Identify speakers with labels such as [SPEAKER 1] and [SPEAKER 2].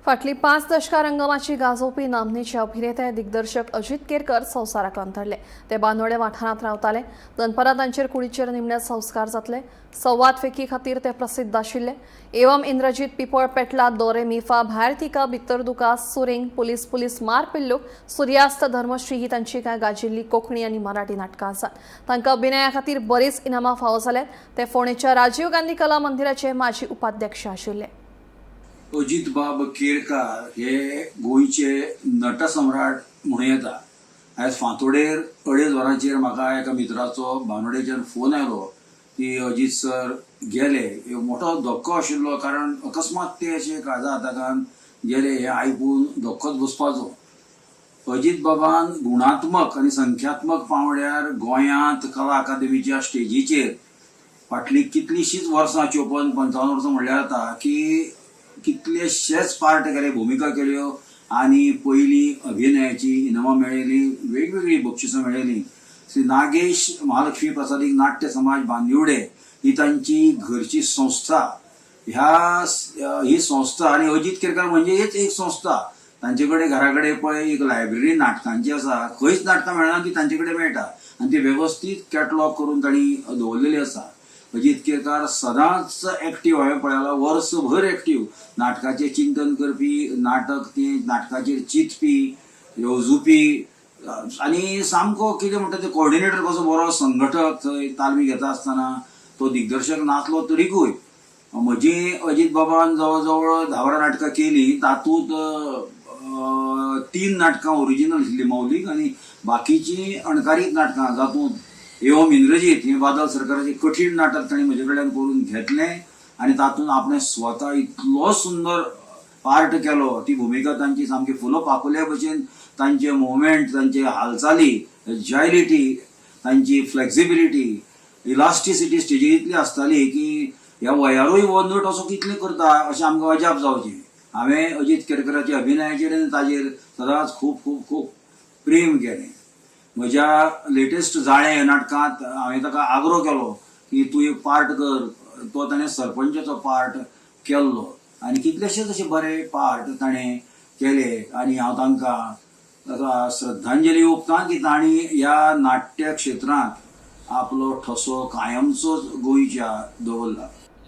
[SPEAKER 1] फाटलीं 5 दशकां रंगमाची गाजोवपी नामनेचे अभिनेते दिग्दर्शक अजित केरकर संवसाराक अंतरले. ते बांदोडे वाठारांत रावताले. दनपारां तांचेर कुडीचेर निमणे संस्कार जातले. संवाद फेकी खातीर ते प्रसिद्ध आशिल्ले. एवम इंद्रजीत, पिपळ पेटला, दोरे मिफा, भायर थिका भितर दुका, सुरिंग, पुलीस पुलीस मार पिल्लूक, सुर्यास्त, धर्मश्री ही तांची कांय गाजिल्ली कोंकणी आनी मराठी नाटकां आसात. तांकां अभिनया खातीर बरीच इनामां फावो जाल्यात. ते फोंडेच्या राजीव गांधी कला मंदिराचे माजी उपाध्यक्ष आशिल्ले.
[SPEAKER 2] अजित बाब केरकार हे गोंयचे नटसम्राट म्हणूं येता. आयज फांतोडेर 2:30 वरांचेर म्हाका एका मित्राचो बांदोडेच्यान फोन आयलो की अजित सर गेले. एक मोठो धक्को आशिल्लो, कारण अकस्मात ते अशे काळजा आताकान गेले हें आयकून धक्कोच बसपाचो. अजित बाबान गुणात्मक आनी संख्यात्मक पांवड्यार गोंयांत कला अकादमीच्या स्टेजीचेर फाटलीं कितलींशींच वर्सां, 54-55 वर्सां म्हणल्यार जाता की कितलेशेच पार्ट केले, भुमिका केल्यो आनी पयलीं अभिनयाची इनामां मेळयलीं, वेगवेगळीं बक्षिसां मेळयलीं. श्री नागेश महालक्ष्मी प्रसादीक नाट्य समाज बांदिवडे ही तांची घरची संस्था. ही संस्था आनी अजित केरकार म्हणजे हेच एक संस्था. तांचे कडेन घरा कडेन पळय एक लायब्ररी नाटकांची आसा. खंयच नाटकां मेळना ती तांचे कडेन मेळटा आनी ती वेवस्थीत कॅटलॉग करून तांणी दवरलेली आसा. अजित केरकार सदांच एक्टीव. हांवें पळयला वर्सभर एक्टीव, नाटकाचें चिंतन करपी, नाटक ती नाटकाचेर चिंतपी, येवजुपी आनी सामको कितें म्हणटा ते कोऑर्डिनेटर कसो बरो संघटक. थंय तालमी घेता आसतना तो दिग्दर्शक नासलो तरीकूय म्हजी अजित बाबान जवळ जवळ 10-12 नाटकां केली. तातूंत 3 नाटकां ओरिजिनल आशिल्लीं मौलीक आनी बाकीचीं अणकारीत नाटकां, जातूंत एवम इंद्रजीत हें बादल सरकाराचें कठीण नाटक तांणी म्हजे कडल्यान करून घेतलें आनी तातूंत आपणें स्वता इतलो सुंदर पार्ट केलो. ती भुमिका तांची सामकी फुलां पाकुल्या भशेन, तांचे मुवमेंट, तांचे हालचाली, एजायलिटी, तांची फ्लेक्सिबिलिटी, इलास्टिसिटी स्टेजीर इतली आसताली की ह्या वयारूय हो नट असो कितले करता अशें आमकां अजाप जावचें. हांवें अजित केरकराच्या अभिनयाचेर आनी ताजेर सदांच खूब खूब खूब प्रेम केलें. म्हज्या लेटेस्ट जाळें ह्या नाटकांत हांवें ताका आग्रो केलो की तूं एक पार्ट कर. तो ताणें सरपंचाचो पार्ट केल्लो आनी कितलेशेच अशे बरे पार्ट ताणें केले आनी हांव तांकां श्रद्धांजली ओंपता की तांणी ह्या नाट्य क्षेत्रांत आपलो ठसो कायमचोच गोंयच्या दवरला.